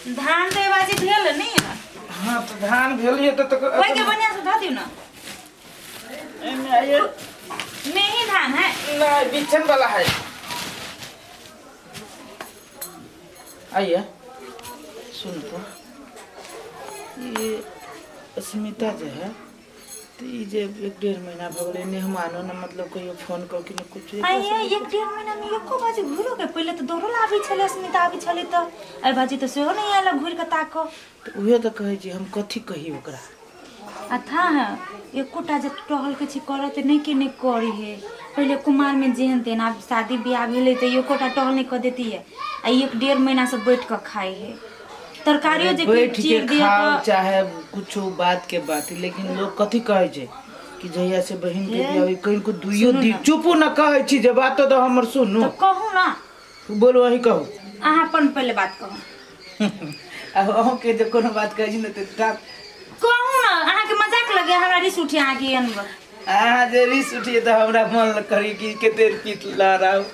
धान तऽ बाजी भेल नहीं है। हाँ तऽ धान भेल ये तऽ ओहि के बढ़िया से धऽ दियौ ना। एहिमे आइए। मेही धान है। नहीं, बिछन वाला है। आइए, सुन तो, ये अस्मिता जे है तऽ ई जे एक डेढ़ महीना भऽ गेलै, मेहमानो ने मतलब कहियो फोन कऽ के ने कुछ। आइए, एक डेढ़ महीना में एको बाजी घुरो के पहिले तऽ दौड़ल आबै छलै अस्मिता, आबै छलै तऽ एहि बाजी तऽ सेहो नहि आयल घुरि कऽ ताकऽ। तऽ उहे तऽ कहै छी, हम कथी कही ओकरा? आ था है एकोटा जे टहल के छी करत नहि के नहि करी है। पहिले कुमार में जेहन तेहन, आब शादी बियाह भेलै तऽ एकोटा टहल नहि कऽ देती है, आ एक डेढ़ महीना से बैठ कऽ खाइ है तरकारियो जे बैठ के चीर दिअ खाओ तऽ चाहे कुछो बात के बात, लेकिन लोग कथी कहै छै कि जहिया से बहिन के बियाह होई कहीं को दुइयो सुनू दिन ना। चुपू न, कहै छी जे बात तो हमर सुनू। तऽ कहू ना। बोलू, अहीं कहू। अहाँ अपन पहिले बात कहू। आ अहूँके जे कोनो बात कहै छी ने तऽ कहू ना, अहाँके मजाक लगे, हमरा रिस उठे अहाँके एहन। अहाँ जे रिस उठिए तऽ हमरा मन करी कि कते पीत ला रहा।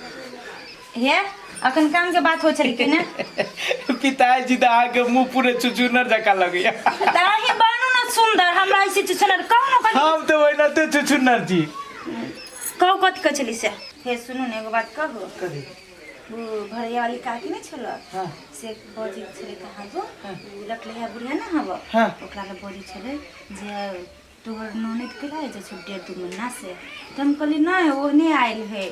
हे, अखन काम के बात होइ छलै कि ने? पिताजी तऽ अहाँके मुँह पूरे चुचुनर जकाँ लगैया। तऽ अहीं बनू ने सुन्दर, हमरा ऐसे चुचुनर कहू ने कथी। हम तऽ ओहिना तऽ चुचुनर छी। कहू, कथी कहै छली से? हे, सुनू ने, एगो बात कहू? कथी? ओ भरैया वाली काकी नहि छल? हाँ। से बजै छलै कहाँ गो, ओ रखले है बुढ़िया ने हब। हाँ। ओकरा लए बजै छलै जे तोहर ननद केला जाइ छौ डेढ़ दू महीना से? तऽ हम कहली नहि, ओ नहि आयल है।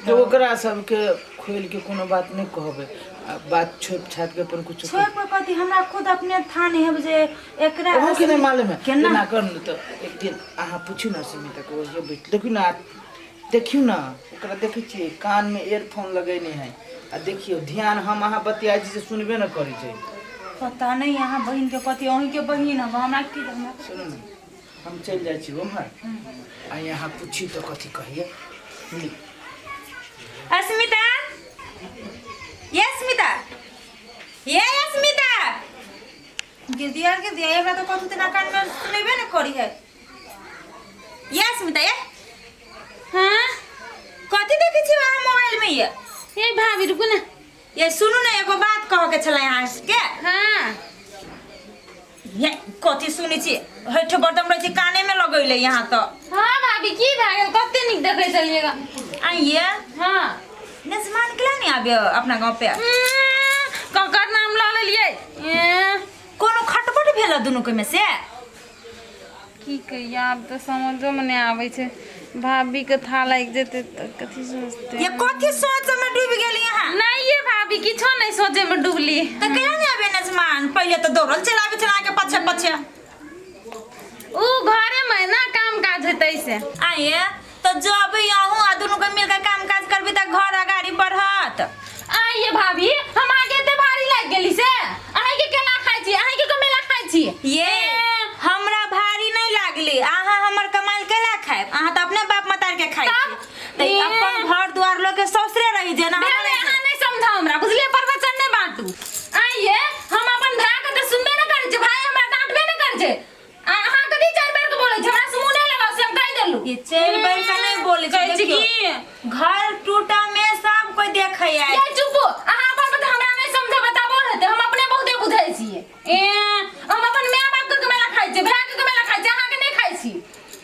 तऽ ओकरा सबके खोलि के कोनो बात नहि कहबै, आ बात छोपि छापि के अपन कुछो। छोड़ पर कथी, हमरा खुद अपने था नहीं है जे एकरा। अहूँ के नहि मालूम है? केना? एना कर ने तऽ एक दिन अहाँ पूछू ने सुमिता के, ओहिए बैठ देखियौ ने। देखियौ ने, ओकरा देखै छियै कानमे एयरफोन लगेने है, आ देखियौ ध्यान, हम अहाँ बतियाइ छी से सुनबे ने करै छै। पता नहीं यहाँ बहिन के कथी, अहीं के बहिन हब, हमरा की, हमरा सुनू ने, हम चलि जाइ छी ओम्हर, आ यहाँ पूछी तऽ कथी कहिए। अस्मिता, ये अस्मिता, ये अस्मिता, गिरदिया गिरदिया, एकरा तऽ कथू तेना कान में सुनेबे ने करी है। ये अस्मिता, ये। हाँ। कथी देखै छी अहाँ मोबाइल में ये? ये भाभी, रुकू ना। ये, सुनू ने, एगो बात कह के छलै अहाँ के। हाँ। ये कथी सुनै छी? हेठ बर्तन रहै छी काने में लगैले यहाँ तऽ। हाँ भाभी, की भए गेल? कते नीक देखै छलियै। आइए। हाँ। नजमान केला नहीं आबे अपना गाँव पे? ककर नाम लऽ लेलियै? कोनो खटपट भेल दुनू के में से? की कहिया, आब तऽ समझोमे नहि आबै छै। भाभीके था लागि जेतै तऽ कथी सोचतै? ये कथी सोच में डूब गेली अहाँ? नहि ये भाभी, किछो नहि सोचेमे डूबली। तऽ केला नहीं आबे नजमान? पहिले तऽ दौड़ल चल आबे छल अहाँके पछे पछे। उ घरेमे ना काम काज हेतै से। आइए, तऽ जब अहूँ आ दुनू के मिलके काम काज करबी तऽ घर अगाड़ी बढ़त। आइए भाभी, हम अहाँके एते भारी लागि गेली से अहाँके केना खाइ छी, अहाँके कमेला खाइ छी? ये हमरा भारी नहीं लागली, अहाँ हमर कमाइल केला खायब? अहाँ तऽ अपने बाप मतार के खाइ छी तऽ ए। अपन घर द्वार लोग के ससुरे रही जेना भेलै, हमरे। अहाँ नहि समझाउ हमरा, बुझलियै? प्रवचन नहि बाँटू। आइए, हम अपन भाय के तऽ सुनबे नहि करै छी, भाय हमरा डाँटबे नहि करै छै, आ अहाँ कथी चारि बेर के बोलै छी? हमरा से मुँह नहि लगाउ, से हम कहि देलहुँ। ये चारि बेर के नहि बोलै छी। कहै छी देखियौ, की घर टूटा में सब कोई देखै आय। ये चुप, अहाँ अपन बात हमरा नहि समझ बताबो रहते, हम अपने बहुते बुझै छियै। ए, हम अपन माय बाप के कमेला खाइ छियै, भाय के कमेला खाइ छियै, अहाँ के नहि खाइ छी।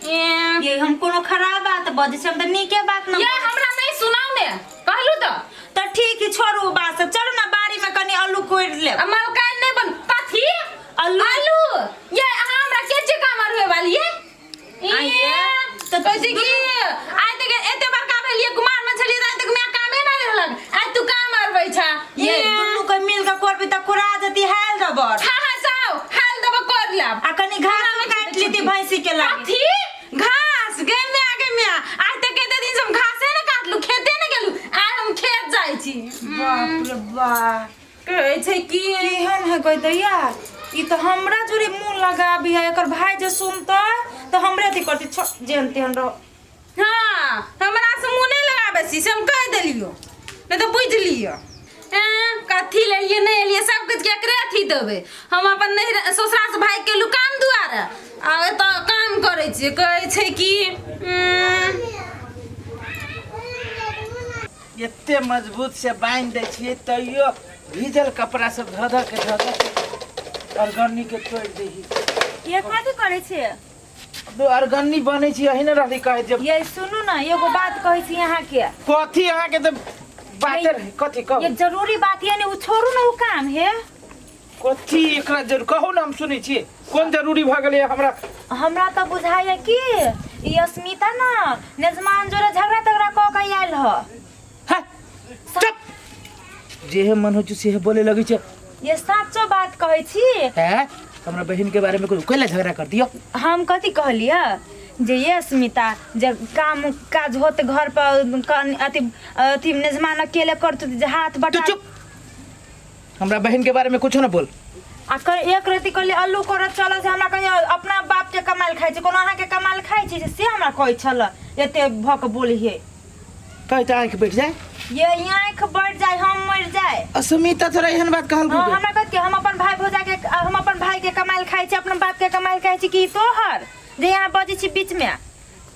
ए, ये हम कोनो खराब बात बजै छी? हम तऽ नीके बात न। ये हमरा नहि सुनाउ ने, कहलू तऽ। तऽ ठीक है, छोड़ू बात सब, चलू ने बाड़ी में कनी आलू कोड़ि लेब। आ मलकाइन नहि बन कथी? आलू। आलू। ये अहाँ हमरा के चेका मारवे वाली ये? आइए, तऽ कहै छै कि आइ तक एते बड़का भेलियै, कुमार में छलियै तऽ आइ तक माय कामे नहि रहलक, आइ तू काम मारबै छा? ये दुनू के मिल के कोड़बी तऽ कोड़ा जती हाल रबर। हा हा, जाओ हाल देबो, कर लाब। आ कनी घास काटि लेती भैंसी के लागे। कथी घास? गे म्या, गे म्या, आइ तक एते दिन से हम घासे ने काटलू, खेते ने गेलू, आइ हम खेत जाइ छी। बाप रे बाप, कहै छै कि केहन है कोई दैया, ई तऽ हमरा जोरे मुंह लगाबी है, एकर भाई जे सुनतै तऽ हमरे अथी करतै। छो, जेहन तेहन रहो। हाँ, हमरा से मुँह नहि लगाबै छी से हम कहि देलियो, नहि तऽ बुझि लियो। एँ, कथी लेलियै नहि एलियै, सब किछु केकरे अथी देबै? हम अपन नहि ससुरा से भागि गेलू काम दुआरे, आ एतऽ काम करै छियै। कहै छै कि ये एते मजबूत से बान्हि दै छियै तैयो भीजल कपड़ा सब धऽ धऽ के धऽ धऽ के अरगन्नी के तोड़ि दै ये कथी करै छियै? अरगन्नी बनै छी अही ने रहली कहै जे। ये सुनू ने, एगो बात कहै छी अहाँके। कथी अहाँके तऽ बाते रहै, कथी कहू? ये जरूरी बात ये ने, उ छोड़ू ने उ काम हे। कथी एकरा जरूर कहू ने, हम सुनै छी। कोन जरूरी भऽ गेलै हमरा? हमरा तऽ बुझाइए कि ई अस्मिता न नेजमान जोरे झगड़ा तगड़ा कऽ के आयल ह। हैं? चुप, जेहे मन होइ छै सेहे बोले लगै छै। ये साचो बात कहै छी। हैं? हमरा बहिन के बारे में कोई कैला झगड़ा कर दियो? हम कथी कहलियै जे ये अस्मिता जे काम काज होत घर पर अथी अथी नेजमान अकेले करत जे हाथ तू बटा। चुप, हमरा बहिन के बारे में कुछो न बोल। आ कर एक रति कहली अल्लू करत चल से हमरा कहियो अपना बाप के कमाल खाइ छै, कोनो अहाँ के कमाल खाइ छै से हमरा कहै छल एते भऽ के बोलिहे। कहि तऽ आँखि बैठ जाए। ये आँखि बढ़ जाए हम मर जाए। अस्मिता तोरा एहन बात कहल? हाँ, हमरा कहत कि हम अपन भाई भौजा के, हम अपन भाई के कमाल खाइ छी, अपना बाप के कमाल खाइ छी कि तोहर जे यहाँ बजै छी बीच में।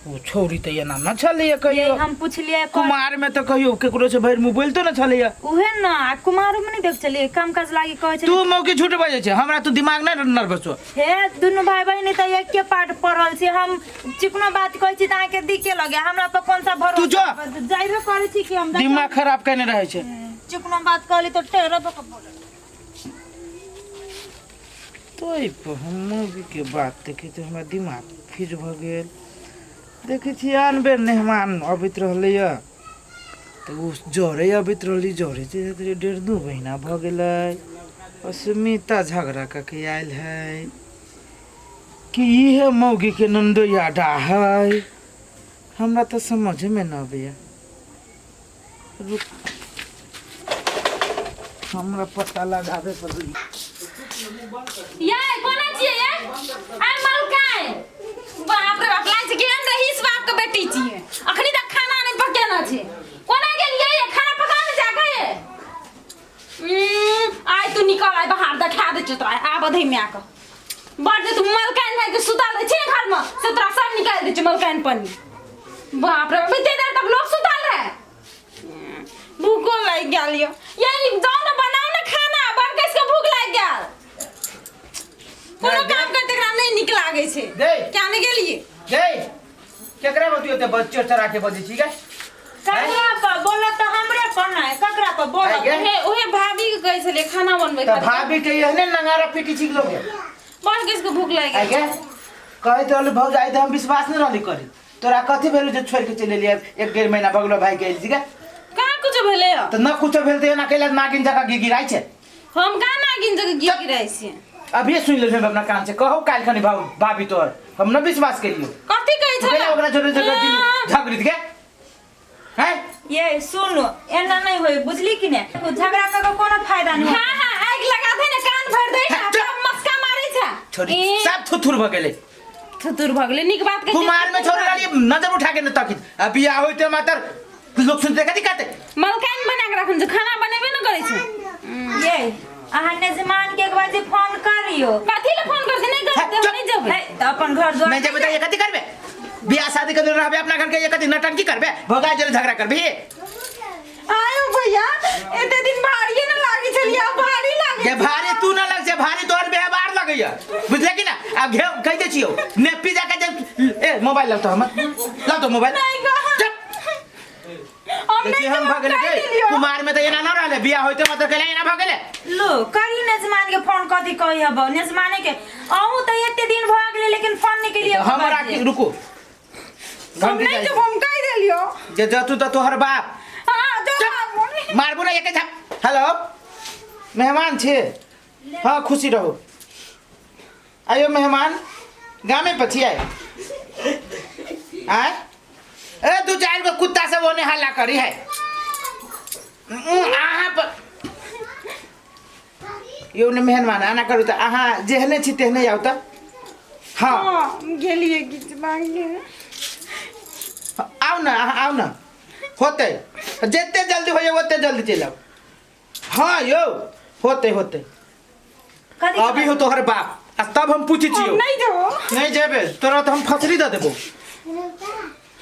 ओ छौरी तऽ एना न छलैया कहियो। हम पुछलियै कुमार में तऽ कहियो केकरो से भरि मुँह बोलतो न छलैया। उहे न, आ कुमारो में नहीं देख चलिए काम काज लागी कहै छलै। तू मौके झूठ बजै छै, हमरा तू दिमाग न नर्वस हो। हे दुनू भाई बहिनी तऽ एके पाठ पढ़ल छी, हम चिकनो बात कहै छी तऽ अहाँके दिके लगे, हमरा पर कौन सा भरोसा? तू जो। जाइबे करै छी कि हम दिमाग खराब केने रहै छै। चिकनो बात कहली तऽ टेढ़ भऽ कऽ बोले। तो मौगी के बात देखै तऽ हमरा दिमाग फिज भऽ गेल। देखै छी आन बेर मेहमान अबैत रहलैया तऽ ओ जरे अबैत रहली, जरे धीरे डेढ़ दू महीना भऽ गेलै। अस्मिता झगड़ा कऽ के आयल है कि इहे मौगी के ननदोइया डाह है, हमरा तऽ समझमे न अबैया। रुक, हमरा पता लगाबे पड़ै। ये कोना छियै ये? आइ मलकाय, बाप रे बाप, लाज केहन रहीस बाप के बेटी छियै, अखनी तक खाना नहि पकेना छै। कोना गेलियै ये? खाना पका ने जाके ये। आइ तू निकल, आइ बाहर देखा दै छियौ तोरा। आब अधै में आके बड़ जे तू मलकाइन भाई के सुताल रहै छै ने घर में, से तोरा सब निकालि दै छियौ मलकाइन पन्नी। बाप रे बाप, एते देर तक लोग सुताल रहै, भूखो लागि गेल यऽ। ये जाउ ने बनाउ ने खाना, बड़ कस के भूख लागि गेल। कोनो काम करते एकरा नहि नीक लागै छै। गै। क्या नहि गेलियै? गै, केकरा बतियो ते बच्चो चरा के बजै छी गै? ककरा पर बोलत तऽ हमरे पर नहि, ककरा पर बोलत? गै। ओहे ओहे भाभी के कहै छलियै खाना बनबै तऽ खातिर। भाभी के एहने नंगारा पीटी छी लोग। बड़ कस के भूख लागि आइ गेल। गे, कहैत रहलू भौजाई तऽ हम विश्वास नहि रहली करी। तोरा कथी भेलू जे छोड़ि के चलि एलियै? एक डेढ़ महीना भऽ गेलो भाई के एल छी गे। कहाँ कुछो भेलै हँ? तऽ न कुछो भेल तऽ एना कैला नागिन जकाँ गिगिराइ छै? हम कहाँ नागिन जकाँ गिगिराइ छियै? अभिये सुनि लेबै अपना कान से। कहू काल्हि खनी भाऊ भाभी तोहर, हम न विश्वास केलियो। कथी कहै छलै? कैला ओकरा जोरे जोरे झगड़ित के हैं? ये सुन, एना नहीं होय, बुझली कि ने? झगड़ा कऽ के कोनो फायदा नहीं। हाँ हाँ, आगि लगा दे ने, कान भर दे ने, चुप। तब मस्का मारै छै। छोरी ए, सब थुथुर भऽ गेलै। थुथुर भऽ गेलै, नीक बात कहै छै। कुमार में छोड़ रहली नजर उठा के न तकित, आ बियाह होइते मातर लोग सुनते कथी कहते? मलकाइन बना के राखन छै, खाना बनेबे न करै छै। ये अहाँ नेजमान के एक बार जे फोन करियो। कथी ले फोन करते? नहि करते, हम चुप। नहि जेबै। नहीं तऽ अपन घर द्वार नहीं जेबै तऽ ये कथी करबे? बियाह शादी के रहबे अपना घर के, ये कथी नटंकी करबे? भौजाई जरे झगड़ा करबी? आयो भैया, एते दिन भारिये न लागे छलियै, आब भारी लागे। ये भारी तू न लग छै, भारी तोहर व्यवहार लगैया, बुझले कि ना? आब घे कहि दै छियौ नेपी जाके जे ए मोबाइल लाउ तो, हमर लाउ तो मोबाइल। नहि गो। चुप। हम देखिए नहि हम भऽ गेलै कहि गे देलियौ। कुमार में तऽ एना न रहलै, बियाह होइते मात्र कैला एना भऽ गेलै। लो करी नेजमान के फोन, कथी कही हब नेजमाने के? अहूँ तऽ एते दिन भऽ गेलै लेकिन फोन नहीं केलियै। हमरा की, रुकू। हम घंटी नहि जाइ जेबै, हम कहि देलियौ। जे जतू तऽ तोहर बाप। हाँ, जो चुप। बाप। मारबू ना एके झाप। हेलो, मेहमान छे? हाँ, खुशी रहू। आयो मेहमान, गामे पर छियै? आय ए, दू चारि गो कुत्ता सब ओने हल्ला करी है। अहाँ पर यौ ने मेहमान आना करू तऽ अहाँ जेहने छी तेहने आउ तऽ। हाँ हाँ, गेलियै किछु मांगे। आउ ने अहाँ, आउ ने, होतै। जते जल्दी होइए ओते जल्दी चलि आउ। हाँ यौ, होतै होतै। कथी? अभी हो तोहर बाप आ तब हम पूछै हम छियौ। नहि जेबो। नहि जेबे? तोरा तऽ हम फसरी दऽ देबो।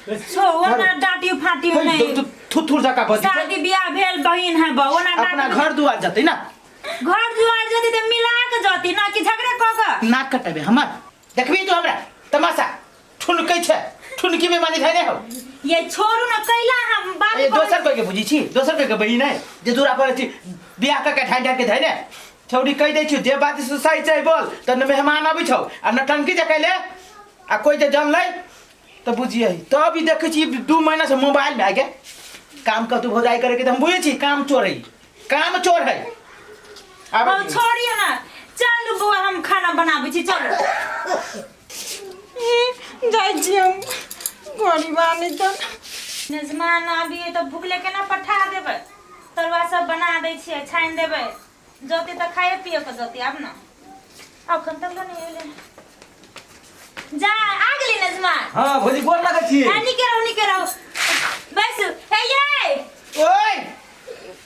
छो ओना डांटियो फाटियो नहीं। थुथुर जका बजै छै। शादी बियाह भेल बहिन है बहु ना। अपना घर दुआर जतै ना। घर दुआर जती त मिला के जती ना कि झगड़ा क के। नाक कटेबे हमर, देखबी तू हमरा तमाशा ठुनकै छै, ठुनकी बेमारी धैने हौ। ये छोड़ू ना, कैला हम बात ए दोसर कोई के बुझी छी, दोसर कोई के बहिन है जे दूरा पर छी बियाह क के ठानि ठानि के धैने छौड़ी। कहि दै छी जे बात से सही छै बोल त न मेहमान अबै छौ आ नटंकी जे कैले आ कोई जे जानलै त बुझियै। तब ई देखै छी 2 महीना से मोबाइल में आ के काम कतू भौजाई करे के त हम बुझै छी काम चोर है, काम चोर है। आबै और छी। छोड़ियो ना, चलू बौआ हम खाना बनाबै छी, चलू। जाइ छी हम गरीब आनी तऽ। मेजमान आबिए तऽ भुखले केना पठा देबै? तरुआ सब बना दै छियै, छानि देबै, जते तऽ खाए पिए के जते। आब ने अखन तक नहि एलै। जा आ गेली नजमा? हाँ भौजी, गोर लगै छी। हाँ, नीके रहू, नीके रहू, बैसू। हे ये। ओए।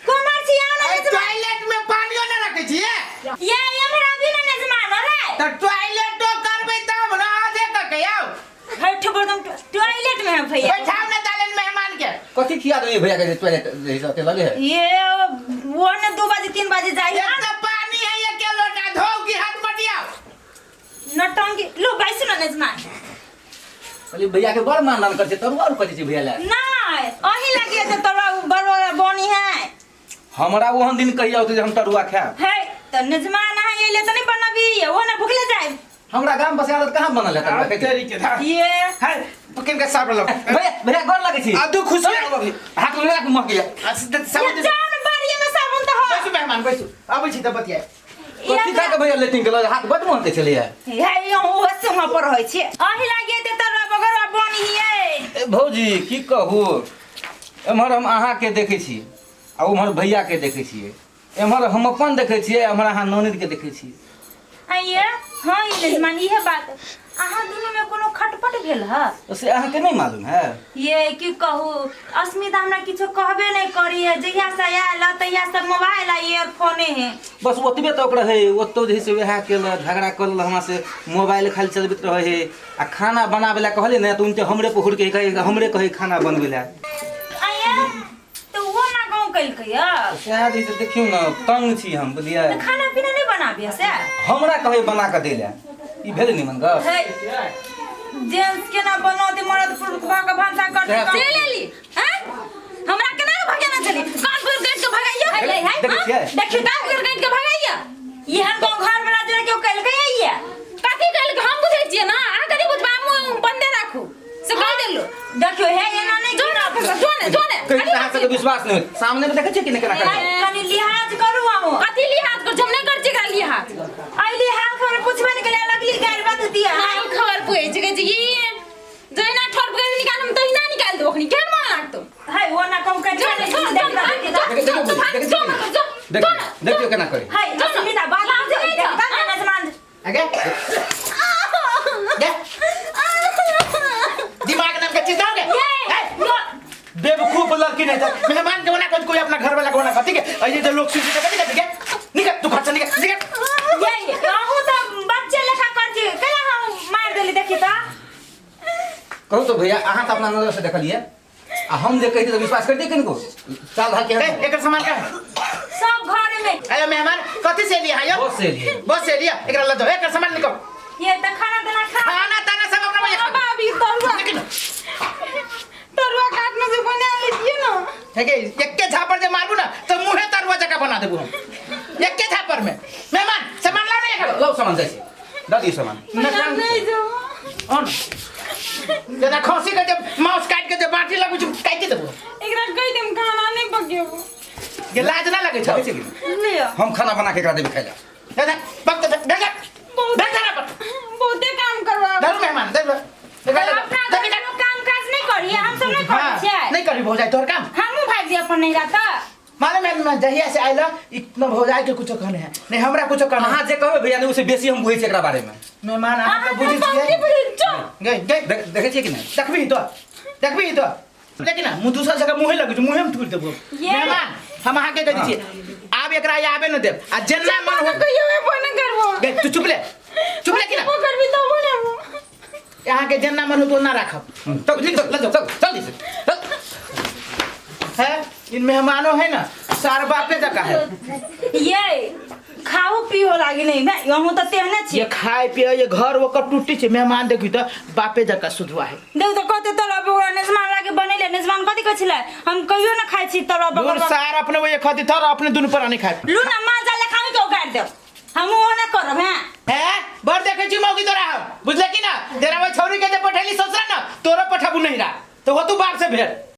कुमार छी, आओ ना नजमा। टॉयलेट में पानियो ना रखै छियै? ये एम्हर आबी ना नजमा रे। त टॉयलेटो करबै तब ना, आधे क के आउ। हट बरदम टॉयलेट में है भैया। बैठाउ ना दालन मेहमान के। कथी खिया देबै भैया के जे टॉयलेट जे हिसाब से लगे है? ये वो ने 2 बजे 3 बजे जाइए। एक त पानी है एक लोटा धो की हाथ मटियाओ। नटंगी लो, बैसू ना नजमा। कहली भैया के बड़ मान दान करै छै, तरुआ आर करै छै भैया लए। नहीं अही लगी है तोरा बड़ो बनी है। हमरा ओहन दिन कहिया औतै जे हम तरुआ खायब? है तो नजमा ना ये ले तो नहीं बनबी, वो ना भूखले जाए। हमरा गाम बसे आदत कहाँ बनल है तरुआ खाइके? तेरी के धा। ये है पकड़ के साफ लो। भैया, भैया गोर लगै छी। आ तू खुशी हो अभी। हाथ में लगा के महक गया। ये जान बारिये में साबुन तो हो। बैसू मेहमान बैसू, आबै छी त बतियाए। कथी खा के भैया लेटिन गेल? हाथ बड महकै छलैया। है यो वसे वहां पर रहै छी, अही लागे ते तोरा बगर बनी हिए। ए भौजी, की कहू, एम्हर हम अहाँके देखै छी आ उम्हर भैयाके देखै छियै, एम्हर हम अपन देखै छियै, एम्हर अहाँ ननदिके देखै छियै। आइए हाँ ये नजमान, इहे बात अहाँ दुनू में कोनो खटपट भेल है? से अहाँके नहीं मालूम है? ये की कहू अस्मिता, हमरा किछो कहबे नहीं करी है, जहिया से आयल है, तहिया से मोबाइल आ ईयरफोने है। बस ओतबे तक रहे, ओतौ जे है से वएह केलक, झगड़ा कऽ लेलक हमरा से, मोबाइल खाली चलबैत रहै है आ खाना बनाबै लए कहलियै ने तऽ उनटे हमरे पर हुड़के कहै, हमरे कहै खाना बनबै लए। आइए तो वो ना गाँव कलकै है। सएह जे है से देखियौ ने, तंग छी हम, बुझलियै? तऽ खाना पीना नहीं बनाबिय से? हमरा कहै बना कऽ दै लए, ई भेलै निमन गप? है जेंट्स केना बनौते, मरद पुरुष भऽ कऽ भनसा करते? सएह। चलि एली हैं? हमरा केना के भगेना छली? कान पर काटि के भगाइयो। है, है, है। देखै छियै? देखियौ, कान पर काटि के भगाइयो। एहन गाँव घर वाला जोड़े केओ कलकै है? कथी कहलकै हम बुझै छियै ना, अहाँ कथी बुझबै? मुँह बन्दे राखू से कहि देलु। देखियौ हे, एना नहीं। जो ने जो ने जो ने। कहीं अहाँ सबके विश्वास नहि होत, सामने मे देखै छियै कि नहि केना करै? कनि लिहाज करू अहूँ। कथी लिहाज कर? हम नहि करै छियै एकरा लिहाज। अइली हाल खबर पूछबे नहीं केलियै, लगली गारि बद दिया। हाल खबर पूछै छै, कहै छै ई जहिना ठोर पकड़ि निकालम तहिना निकालि देबो, अखनी केहन मन लागतौ? है वो ना कम कर। जो ने जो जो जो जो जो। देखियौ, देखियौ केना करै। है अस्मिता बात लाज नहि छौ? नजमान। आगे दे, दिमाग नाम के चीज दाओगे। बेवकूफ लड़की नहीं था, मेहमान के मना कर, कोई अपना घर वाला को मना कर, ठीक है? ऐसे जो लोग सुन के कथी के निकल तू घर से, निकल निकल। ये अहूँ तो बच्चे लेखा कर छी, केना हम मार देली देखी त। कहू तो भैया, अहाँ तऽ अपना नजर से देखलियै आ हम जे कहितियै तऽ विश्वास करतियै किनको? चाल भाग ए, के एकर सामान का सब घर में। अरे मेहमान कथी से लिया है? बस से लिए। बस से लिया, एकरा ल जाओ, एकर सामान निकल। ये त खाना देना खा। खाना ताना सब अपना बजे खा। भाभी, तरुआ निकल। तरुआ काटने से बना लेतियै ना। ठीक है, एके झापर जे मारबू ना तो मुहे तरुआ जका बना देबू हम एके झापर में। मेहमान सामान लाओ ना एकर। लाउ सामान, जाइ छी, दऽ दियौ सामान। नहीं जो। और जेना खसी के जे मांस काट के जे बाटी लगै छै, काटि देबू। एकरा कहि देम खाना नहीं पकेबो। जे लाज ना लगै छौ? देखै छियै कि नहि? लियो। हम खाना बना के एकरा देबै खाइ लए। दादा बक दे दे दे दे पर। बहुते काम करवा। धरू मेहमान दे एकरा ले। अपना घर में काम काज नहीं करिए, हम सब नहीं करै छियै। नहीं करी भौजाई तोहर काम। हमहूँ भागि जाय अपन नैहरा त। मालूम है मैं जहिया से आइला इतना भौजाई के कुछो कहने है नहीं, हमरा कुछो कहने अहाँ है। जे कहबै भैया ने ओहिसँ बेसी हम बुझै छियै एकरा बारेमे। मेहमान अहाँ तऽ बुझै छियै। गई गई। देखै छियै कि नहि? देखबी तो, देखबी तो, लेकिन ना मुँह दूसरा जगह मुँहे लगै छै, मुँहे में थूर देबो। ये। मेहमान हम अहाँके कहै छियै, आब एकरा आबे न देब आ जेना मन हो। कहियो एबो न करबो। गई तू चुप ले, चुप ले कि ना। वो करबी तबो ने। अहाँके जेना मन हो तो ना राखब। चल चल चल चल चल चल। है इन मेहमानो है ना सार बापे जका है। ये खाओ पियो लागी नहीं मैं अहूँ तऽ तेहने छी। ये खाए पिए ये घर ओकर टूटी छै, मेहमान देखी तो बापे जका सुधुआ है। देख तऽ कहते तरुआ बगुआ निजमान लागे बनेले, निजमान कथी कहै छलै हम कहियो ना खाइ छी तरुआ दूर बगुआ। सार अपने वो ये खती थर अपने दुनू पर नहीं खाए। लू ना माँ जाले खाई के उगाड़ देब, हम ओहो ना करब। हैं है बड़ देखे छी मौगी तोरा हम, बुझले कि ना? तेरा वो छौरी के जे पठेली ससुरा ना तोरा पठाबू नहीं रा तो हो तू बाप से भेट।